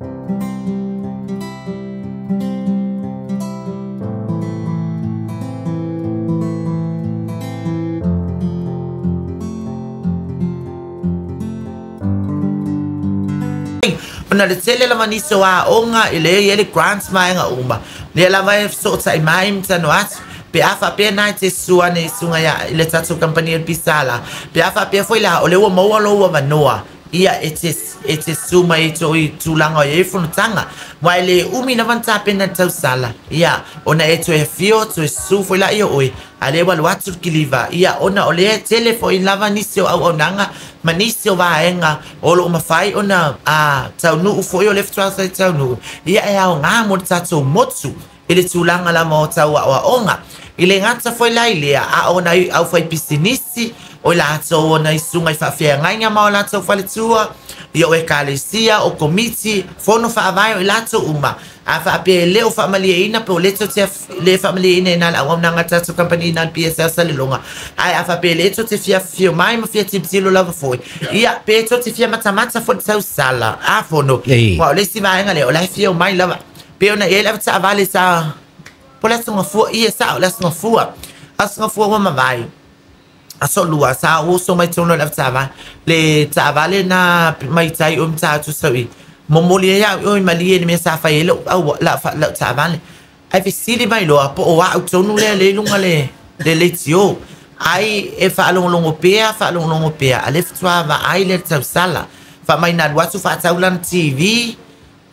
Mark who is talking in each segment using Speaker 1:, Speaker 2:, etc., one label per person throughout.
Speaker 1: Ona le tele lava nisi o aoga e le i ai le grants ma vaega uma, lea lava e fesootai mai ma talanoa atu, pe a faapea na e te susu ane i susuga ia i le tatou kamupani o le Pisala, pe a faapea foi la o lea ua maua lou avanoa, ia e te e te susu mai ai toi tulaga o i ai fonotaga. Aua e le umi lava ona tapena le tausala, ia ona e toe afio toe susu foi laia o oe, a lea ua alu atu le kiliva, ia ona o lea e tele foi lava nisi o auaunaga ma nisi o vaega o lo o mafai ona taunuu foi o lea faatoa sai taunuu, ia e aoga mo le tatou motu i le tulaga lava o tau aoaoga. E le gata foi la i lea, a o nai aufaipisinisi, o i latou o nai susuga i faafeagaiga ma o latou faletua, ia o ekalesia, o komiti, fono faavae, o i latou uma, a faapea e le o faamalieina pe o lea tou te le faamalieina i na le auaunaga a le tatou kamupani na le PSL Salelologa, ae a faapea e le tou te fia afifio mai ma fia tilotilo lava foi, ia pe tou te fia matamata foi i le tausala a fono, aua o le isi vaega lea o la e fia omai lava. Pei ona i ai le avetaavale sa po o le Aso Gafua, ia sao o le Aso Gafua, Aso Gafua ua mavae, aso lua sa ou oso mai totonu o le avetaavale, le taavale na mai tai o Matautu sau i momoli ai au i o i Malie i le mea sa fai ai lau au lau taavale. Ae fesili mai loa po o au tonu lea lea i luga le le leitio. Ai e faalogologo pea, faalogologo pea, a lea faatoa vaai lea i le tausala. Fai mai na alu atu faatau lana TV,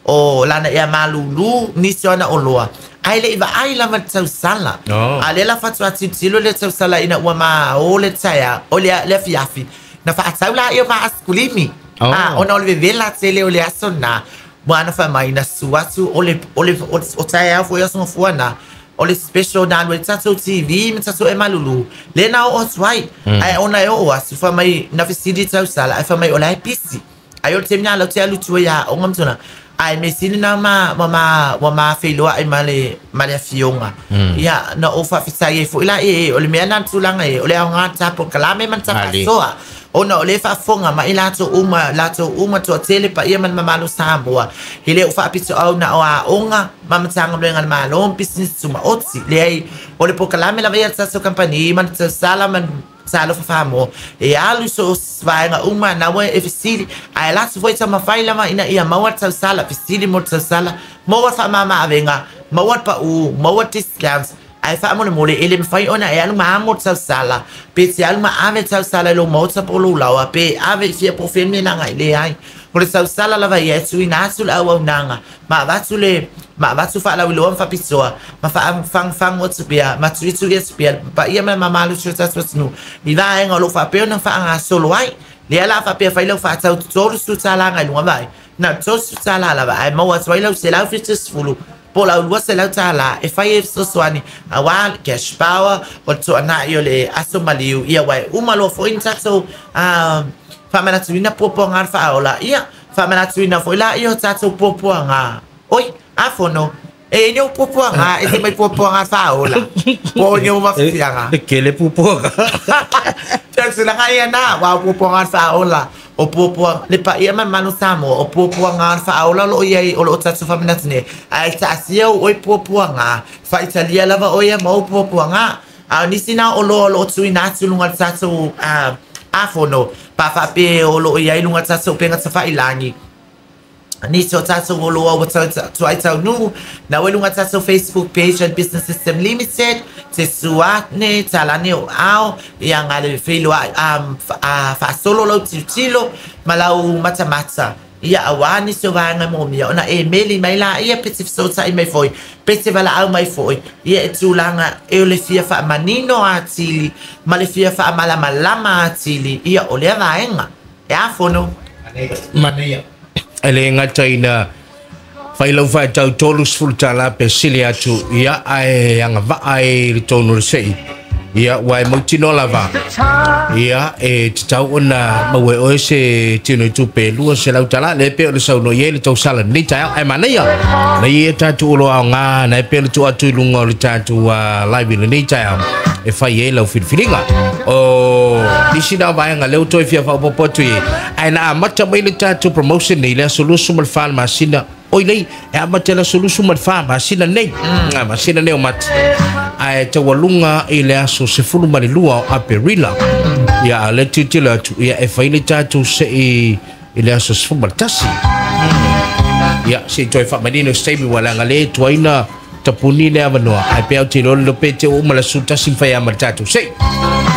Speaker 1: o lana ea malulu, nisi o ana oloa, ae le i vaai lava i le tausala. A lea la faatoa tilotilo le tausala ina ua mao le taeao, o le le afiafi, na faatau laia o vaasikulimi. A, ona o le vevela tele o le aso lena, ua ana fai mai, na susu atu o le, o le, o taeao foi o Aso Gafua na, o le special na alu ai le tatou TV ma tatou ea malulu, lea na oo atu ai. Ae ona e oo atu, fai mai, na fesili le tausala, ae fai mai o la e pisi. Ai o le taimi lena lau te alu tua i aoga ma tulaga, ae mea sili na ma ua ma ua ma feiloai ma le ma le afioga. Ia na ou faafetai ai foi la e o le mea lena le tulaga e o le aoga le ta polokalame ma le ta faasoa ona o lea e faafofoga mai latou uma latou uma toatele paia ma le mamalu o Samoa e le o faapitoau na o aoga ma Matagaluega a le Malo ma pisinisi tumaoti. Leai, o le polokalame lava ia a le tatou kamupani ma le tausala ma le Talofa Samoa, e alu i so o se vaega uma na ua e fesili, ae alu atu foi taumafai lava ina ia maua le tausala, fesili mo le tausala, maua le faamama-avega, maua le pau, maua le discount, ae faamolemole e le mafai ona e alu ma amo le tausala, pe te alu ma ave le tausala i lou maota po o lou laoa, pe ave i fia po o fea le mea leaga e leai. O le tausala lava ia e tuuina atu le auaunaga ma avatu le ma avatu faalauiloa ma faapitoa ma faafagufagu atu pea ma tuitui atu pea le paia ma le mamalu o si o tatou atunuu i vaega o lo o faapea ona faagasolo ai. Lea la faapea fai lau faatau $30 agai luga vai, na o le $30 lava ae maua atu ai lau $170 po o lau $200 e fai ai fesoasoani aua le cash power o le tuanai o le aso maliu ia aua e uma loa foi ni tatou faamanatuina puapuaga o le faaola ia Faamanatuina foi laia o tatou puapuaga. Oi, a fono, e i ai ni ou puapuaga, ese mai puapuaga faaola. Po o ni ou mafiaga.
Speaker 2: E tele puapuaga.
Speaker 1: Te tulaga ia na, aua o puapuaga faaola. O puapuaga, le paia ma le mamalu o Samoa, o puapuaga faaola o lo o i ai, o lo o tatou faamanatu nei. Ae taatia ou oe puapuaga, faaitalia lava oe ia ma ou puapuaga. A o nisi na oloa o lo o tuuina atu i luga o le tatou a fono, pa faapea o lo o i ai i luga o le tatou upega tafailagi, nisi o tatou oloa ua tuai taunuu, na ua i luga o le tatou Facebook page a le Business System Limited, te suane, talane o ao, ia nga le feiloai faasolo lau tilotilo ma lau matamata. Ia aua nisi o vaega e moomia ona e meli mai laia pe te fesootai mai foi, pe te valaau mai foi, ia e tulaga e o le fia faamanino atili ma le fia faamalamalama atili, ia o lea vaega. E a fono?
Speaker 2: Manaia. E le gata ina fai lau faatau $30 pe sili atu, ia ae agavaa ai i le tonu o le sei. Ia, ua e mautinoa lava, ia, e tatau ona maua e oe se tino i tupe $200, le pe o le saunoa i ai le tausala lenei taeao. Ae manaia, manaia ia tatou oloa aoga, na e pe o le tuu atu i luga o le tatou live i lenei taeao. E fai e lau filifiliga. O nisi na vaega lea ua toe fia faaopoopo atu i ai, ae na amata mai le tatou promotion nei le aso 24 masina oi nei, e amata i le aso 24 masina nei, masina nei o Mati, ae taualuga i le aso 12 o Aperila. Ia, a o lea tilotilo atu, ia e fai le tatou sei i le aso 11. Ia, se i toe faamanino se taimi, ua leaga lea e tuaina tapuni le avanoa, ae pea o te iloa le lope te ua uma le aso 11 ma fai lava ma le tatou sei.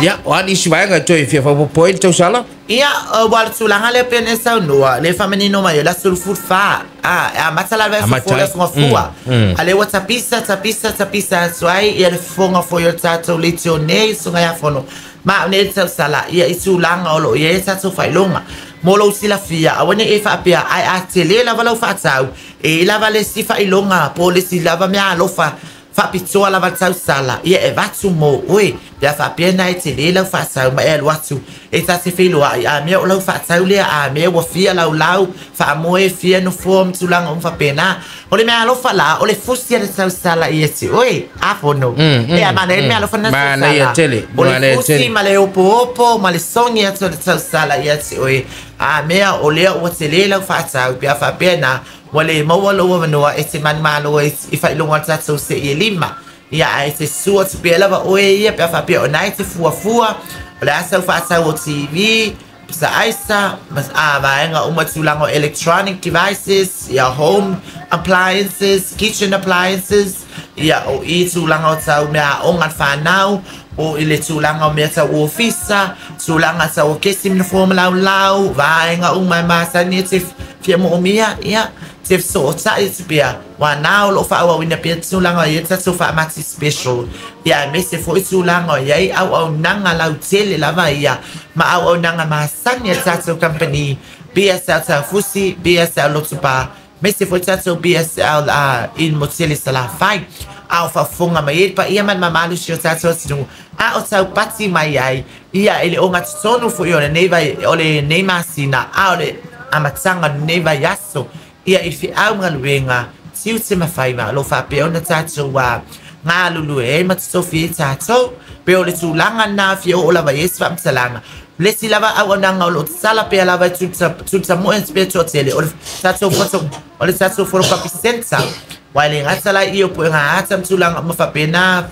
Speaker 2: Ia, o a nisi vaega e toe fia faaopoopo ai le tausala?
Speaker 1: Ia, ua le tulaga lea pei ona e saunoa, lea e faamanino mai ai le aso 14, a, e amata la le aso
Speaker 2: Amata
Speaker 1: fou le
Speaker 2: ai.
Speaker 1: aso Gafua. A lea ua tapisa, tapisa, tapisa atu ai ia le fofoga foi o le tatou leitio nei, Susuga ia Fono, ma au nei le tausala, ia i tulaga o lo o i ai le tatou faailoga. Mo lou silafia, aua ne i e faapea, ae a tele lava lau faatau, e i lava le isi faailoga po o le isi lava meaalofa faapitoa lava le tausala, ia e avatu mo oe, pe a faapea na e tele lau faatau ma e alu atu e ta te feiloai, a mea o lau faatau lea, a mea ua fia laulau, faamoe, fia nofoa ma tulaga uma faapena. O le meaalofa la, o le fusi a le tausala ia te oe, a Fono. E a manaia le meaalofa lena
Speaker 2: Manaia
Speaker 1: tausala.
Speaker 2: tele,
Speaker 1: O le
Speaker 2: manaia
Speaker 1: fusi
Speaker 2: tele.
Speaker 1: ma le opoopo ma le sogi atu o le tausala ia te oe, a mea o lea ua tele lau faatau, pe a faapea na ua le maua lou avanoa e te manumalo ai i faailoga o le tatou sei e lima. Ia, ae te sua atu pea lava oe ia, pe a faapea o na e te fuafua, o le a sau faatau o TV, sa aisa, ma a vaega uma tulaga o electronic devices, ia home appliances, kitchen appliances, ia o i tulaga o tau mea aoga le fanau, o i le tulaga o mea tau ofisa, tulaga tau o kesi ma nofoa ma laulau, vaega uma e masani e te fia moomia, ia te fesootai atu pea, ua na o loo faaauauina pea tulaga o i ai tatou faamati special, ia aemaise foi tulaga o i ai auaunaga lautele lava ia ma auaunaga masani a le tatou company BSL Taufusi, BSL Lotupa, aemaise foi tatou BSL i le Motele Salafai. A o faafofoga mai ai le paia ma le mamalu si o tatou atunuu, a o taupati mai ai ia i le ogatotonu foi o lenei vai o lenei masina, a o le amataga o lenei vaiaso, ia i feau ma galuega tiute ma faiva o lo o faapea ona tatou galulue ai ma totofi ai tatou. Pe o le tulaga lena fia oo lava i ai se faamatalaga. O le isi lava auaunaga o lo o tatala pea lava e tulitamoe atu pea toatele, o le tatou photo, o le tatou photocopy centre. Aua e le gata la i o puega ata ma tulaga uma faapena,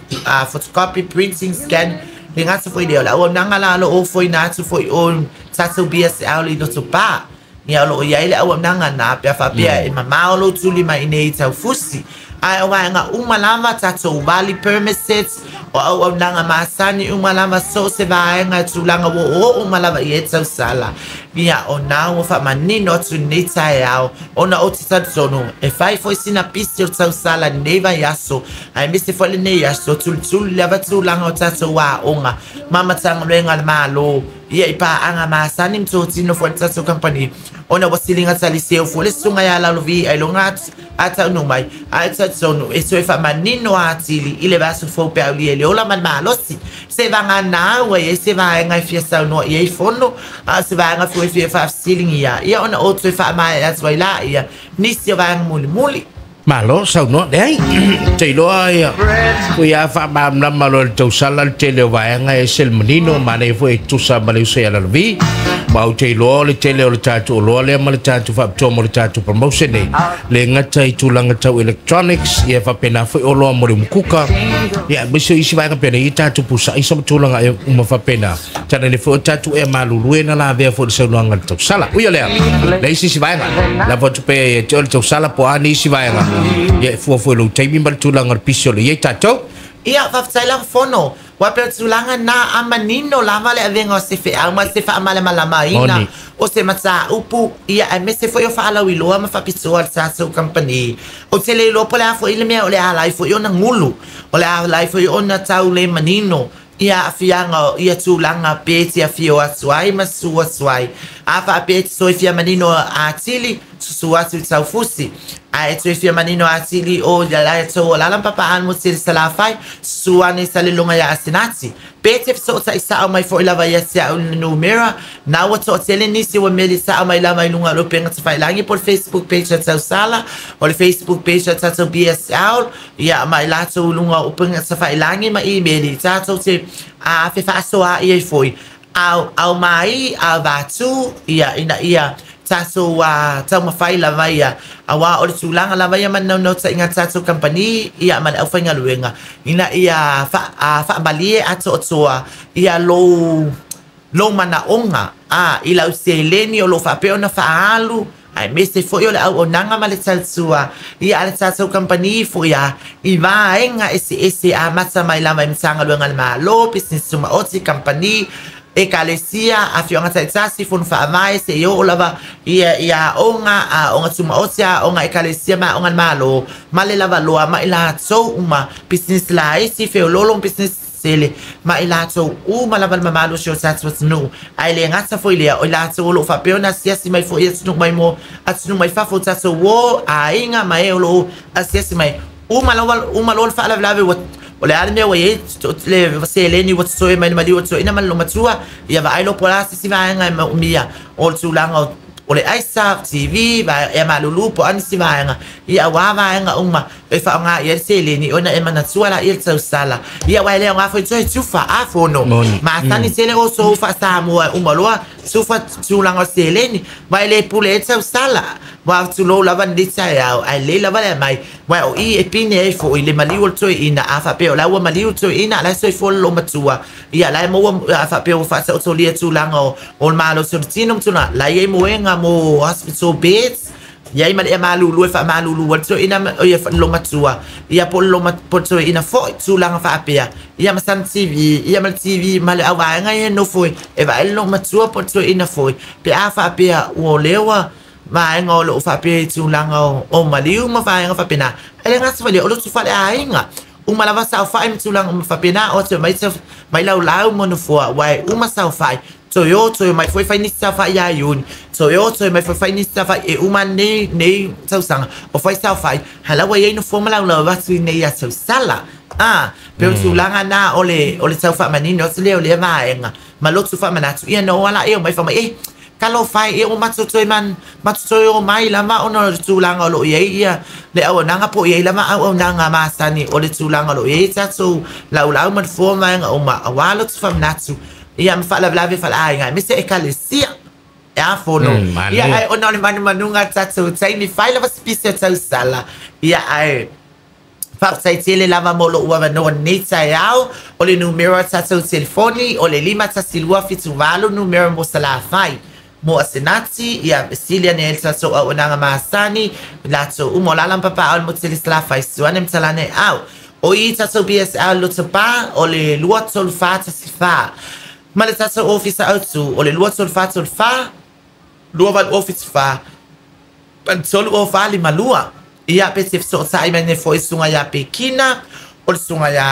Speaker 1: photocopy, printing, scan, le gata foi lea o le auaunaga la o lo o ofoina atu foi o tatou BSL i Lotopa. Ia o lo o i ai le auaunaga na pe a faapea e mamao lou tuli mai i nei taufusi. Ae o vaega uma lava, tatou vali permits, o auaunaga masani uma lava, so o se vaega e tulaga ua oooo uma lava i ai tausala. Ia o na ua faamanino atu i lenei taeao, ona ou te talitonu e fai foi sina pisi o tausala i lenei vaiaso, aemaise foi lenei aso tulutulu lava tulaga o tatou aoga ma Matagaluega a le Malo, ia i paaga masani ma totino foi le tatou company, ona ua siliga taliseu foi le susuga ia Lalovi ailoga a taunuu mai, ae talitonu e toe faamanino atili i le vaiaso fou pe aulia i le ola ma le malosi. Se vagana ua i ai se vaega e fia saunoa i ai Fono, a o se vaega foi e fia faafesiligia, ia ona ou toe faamaea atu ai laia nisi o vaega mulimuli.
Speaker 2: Malo saunoa, leai. Te iloa ia, ua ia faamalamalama loa i le tausala le tele o vaega e ese le manino, manaia foi e tutusa ma le uso ia Lalovi. Ma ou te iloa o le tele o le tatou oloa lea ma le tatou faapitoa mo le tatou promotion nei, le gata i tulaga tau electronics, ia faapena foi oloa mo le umukuka, ia aemaise o isi vaega pea nei tatou pusa aisa ma tulaga e uma faapena. Tana nei foi o tatou ea malulu e na lavea foi i le saunoaga a le tausala. Ui o lea, leai se isi vaega, lafo atu pea ia te oe le tausala po o a nisi vaega, ia e fua foi i lou taimi ma le tulaga o le pisi o lo o i ai tatou.
Speaker 1: Ia, faafetai lava Fono. Ua pei o le tulaga na, a manino lava le avega o se feau ma se faamalamalamaina
Speaker 2: Moni.
Speaker 1: o se mataupu, ia aemaise foi o faalauiloa ma faapitoa a le tatou kamupani. Ou te le iloa po o le a foi le mea o le a ala ai foi ona gulu, o le a ala ai foi ona tau le manino ia aafiaga o ia tulaga pe te afio atu ai ma susu atu ai. A faapea e te toe fia manino atili, Susu atu i taufusi. Ae toe fia manino atili o ia lae tau o lala papa anu mo tele Salafai. Susu ane Saleloga ia Asenati. Pe te feso'ota'i sa'o mai fo'i lava ia te a'u le numera. Na ua to'atele nisi ua meli sa'o mai lava i luga o le upega tafailagi po le Facebook page a Tausala, o le Facebook page a tatou BSL, ia ma i latou i luga o upega tafailagi ma imeli tatou te fefaasoa'i ai foi. Au au mai au vatu ia ina ia tatou taumafai lava ia auā o le tulaga lava ia manaunautaiga tatou kamupani ia ma le aufaigaluega ina ia faamalie atoatoa ia lou lou manaoga i lau seleni o loo faapea ona faaalu aemaise foi o le auaunaga ma le tautua ia a le tatou kamupani foi i vaega eseese amata mai lava i Matagaluega a le Malo, pisinisi tumaoti, kamupani, ekalesia, afioaga taitasi, fono faavae, seia oo lava ia i aoga, aoga tumaoti, aoga ekalesia ma aoga a le Malo, ma le lavaloa ma i latou uma, pisinisi laiti, feololo ma pisinisi sele, ma i latou uma lava le mamalu o si o tatou atunuu. Ae le gata foi lea, o i latou o loo faapea ona asiasi mai foi i atunuu mai mo atunuu mai fafo, tatou uō, aiga ma e o loo asiasi mai. Uma loa le faalavelave ua o le a le mea ua i ai le seleni ua totoe mai le maliu o toeaina ma le lomatua, ia vaai loa po o le a se isi vaega e maumia o le tulaga o le aisa, TV, ea malulu po o a nisi vaega, ia auā vaega uma e faaaoga i ai le seleni ona e manatua laia le tausala. Ia aua e le aoga foi toe tufa a fono. Masani tele outou faa-Samoa e uma loa tufa tulaga o le seleni, ma e le pule ai le tausala. Ua tulou lava lenei taeao, ae lelei lava le aumai, aua o i e pine ai foi le maliu o le toeaina. A faapea o la ua maliu le toeaina, a o la e soifua le loomatua, ia la e maua. A faapea ua faataotolia tulaga o le malosi o le tino ma tulaga, la e i ai moega mo hospital beds, i ai ma le ea malulu e faamalulu ai le toeaina, ia le loomatua, ia po o le toeaina foi, tulaga faapea. Ia ma sana TV, ia ma le TV ma le auvaega ia e nofo e vaai le loomatua po o le toeaina foi, pe a faapea ua lea ua vaega o loo faapea i tulaga o maliu ma vaega faapena. Ae le gata foi lea, o lotu faleaiga uma lava saofai ma tulaga uma faapena, o atu mai mai laulau ma nofoa, aua e uma saofai, toe o toe mai foi fai nisi saofai ia Iuni, toe o toe mai foi fai nisi saofai, e uma nei tausaga o fai saofai, hala ua i ai nofoa ma laulau atu i nei ia tausala. Pe o tulaga na o le tau faamanino atu lea o lea vaega ma lotu faamanatu, ia na o ala e o mai faamai e talofa e, ia ua matou toe man matou toe o mai lava ona o le tulaga o loo i ai ia le auaunaga po o i ai lava auaunaga masani o le tulaga o loo i ai tatou laulau ma nofoa ma vaega uma auā lotu faamanatu ia ma faalavelave faleaiga aemaise ekalesia e a fono. Ia ae ona o le manumanuga tatou taimi fai lava se pisi o tausala, ia ae faafetai tele lava mo lou avanoa lenei taeao. O le numera o tatou telefoni o le 51278 numera mo Salafai mo Asenati, ia fesili ane ai le tatou auaunaga masani latou uma o lala ma papaao le motu tele Salafai suane ma talane au. O i tatou BSL Lotopa o le 23414 ma le tatou ofisa autu o le 23434 2874 3052. Ia pe te feso'ota'i mai nei fo'i susuga iā Pekina, o le susuga iā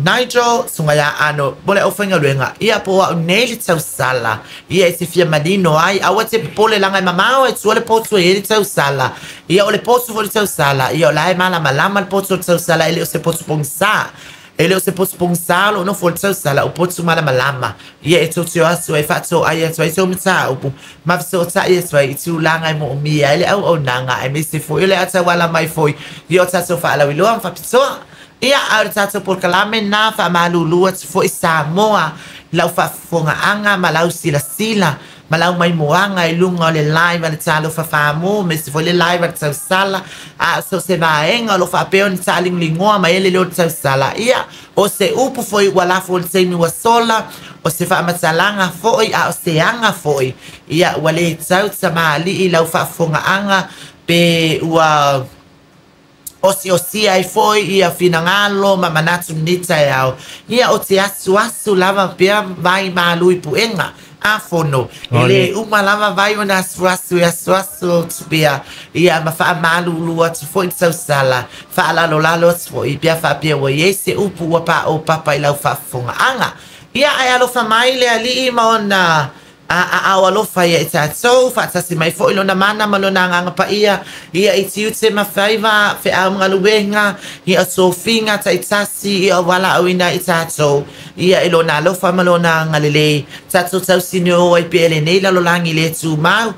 Speaker 1: Nigel, susuga iā Ano mo le aufaigaluega, ia po o a'u nei le tausala, ia e te fia manino ai, aua te popole laga e mamao e tua le potu e i ai le tausala. Ia o le potu foi le tausala, ia o la e malamalama le potu o le tausala, e le o se potu pogisā. E le o se potu pogisā o loo nofo le tausala, o potu malamalama. Ia e tou te o atu ai faato'ai atu ai tou mataupu ma fesoota'i atu ai i tulaga e mo'omia ai le auaunaga aemaise foi o le a tauala mai foi i o tatou faalauiloa ma faapitoa. Ia a o le tatou polokalame na faamalulu atu foi Samoa i lau faafofogaaga ma lau silasila ma lau maimoaga i luga o le live a le Talofa Fāmō, aemaise foi le live a le tausala, a o so o se vaega o loo faapea ona taaligoligoa mai ai le leo o le tausala. Ia o se upu foi ua lafo i le taimi ua sola, o se faamatalaga foi, a o se aga foi, ia ua lē tau tamalii lau faafofogaaga pe ua osiosia ai foi ia finagalo ma manatu lenei taeao. Ia o te asuasu lava pea vai malu i puega a fono. E lē uma lava vai ona asuasu e asuasu atu pea ia ma faamalulu atu foi le tausala, faalalolalo atu foi pea faapea ua i ai se upu ua paopapa i lau faafofogaaga. Ia ae alofa mai le alii ma ona Aao alofa ia i tatou, faatasi mai foi Lona mana ma Lona Agaga Paia, ia i tiute ma faiva, feau ma galuega, ia o tofiga taitasi, ia o valaauina i tatou, ia i Lona alofa ma Lona agalelei, tatou tausinio ai pea i lenei lalolagi le tumau.